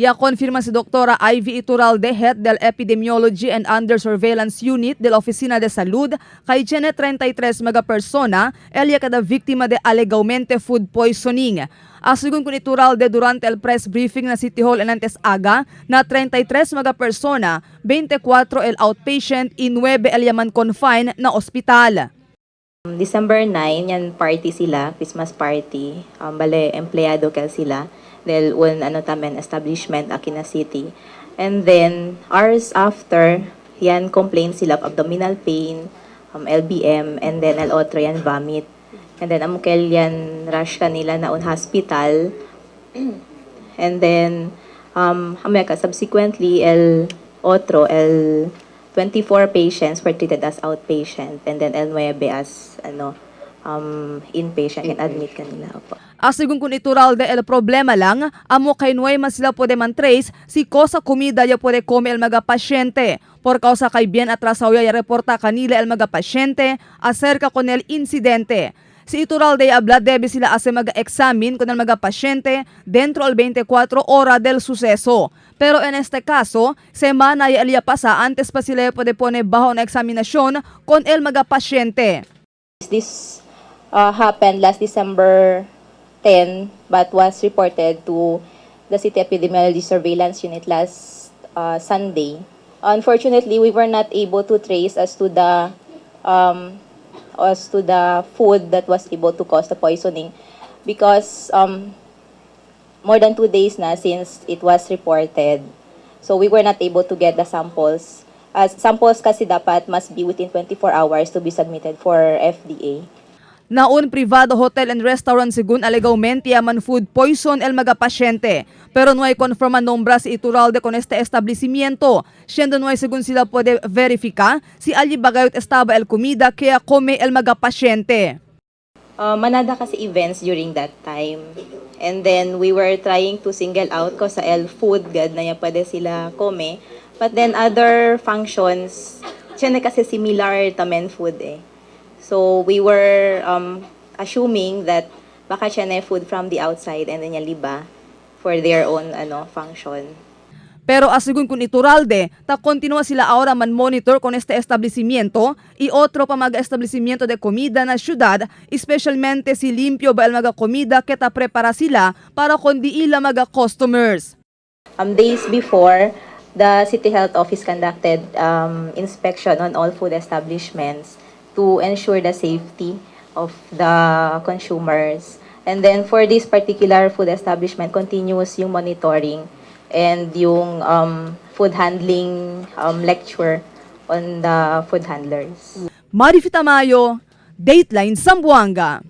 Ya confirma si Doktora Ivy Iturralde, head del Epidemiology and Under Surveillance Unit del Oficina de Salud, kay tiene 33 mga persona, el ya kada víctima de alegadamente food poisoning. Asegun con Iturralde durante el press briefing na City Hall en antes aga, na 33 mga persona, 24 el outpatient y 9 el ya man confine na ospital. December 9, yan party sila, Christmas party. Bale, empleyado ka sila. Del un ano tamen establishment aki na city. And then, hours after, yan complain sila of abdominal pain, LBM, and then el otro yan vomit. And then amukel yan rush kanila na un hospital. And then, amaya ka, subsequently, el otro, el 24 patients were treated as outpatient and then el 9 as ano inpatient and admit kanila. Opo. Asegun con Iturralde, el problema lang, amo kay no hay man sila puede man trace si cosa comida ya puede come el mga pasyente. Por causa kay bien atrasaw ya reporta kanila el mga pasyente acerca con el incidente. Si Iturralde habla debe sila ase mag-examine con el mga pasyente dentro al 24 hora del suceso. Pero en este caso, semana ya el pasa antes pa sila puede pone bajo na examinación con el mga pasyente. This happened last December 10 but was reported to the City Epidemiology Surveillance Unit last Sunday. Unfortunately, we were not able to trace as to the food that was able to cause the poisoning because more than 2 days na since it was reported. So we were not able to get the samples. As samples kasi dapat must be within 24 hours to be submitted for FDA. Na un privado hotel and restaurant según alegadamente man food poison el mga pasyente. Pero no hay confirma nombra si Iturralde con este establecimiento, siendo no hay según sila puede verificar si allí bagayot estaba el comida que come el mga pasyente. Manada kasi events during that time. And then we were trying to single out ko sa el food gad na ya pwede sila come. But then other functions, siya na kasi similar tamen food eh. So we were assuming that baka siya na food from the outside and then liba for their own ano function. Pero asegun con Iturralde, ta continúa sila ahora man monitor con este establecimiento y otro pa mga establecimiento de comida na syudad, especialmente si limpio ba el mga comida que ta prepara sila para kundi ila mga customers. Days before, the City Health Office conducted inspection on all food establishments to ensure the safety of the consumers. And then for this particular food establishment, continuous yung monitoring and yung food handling lecture on the food handlers. Marifi Tamayo, Dateline Zamboanga.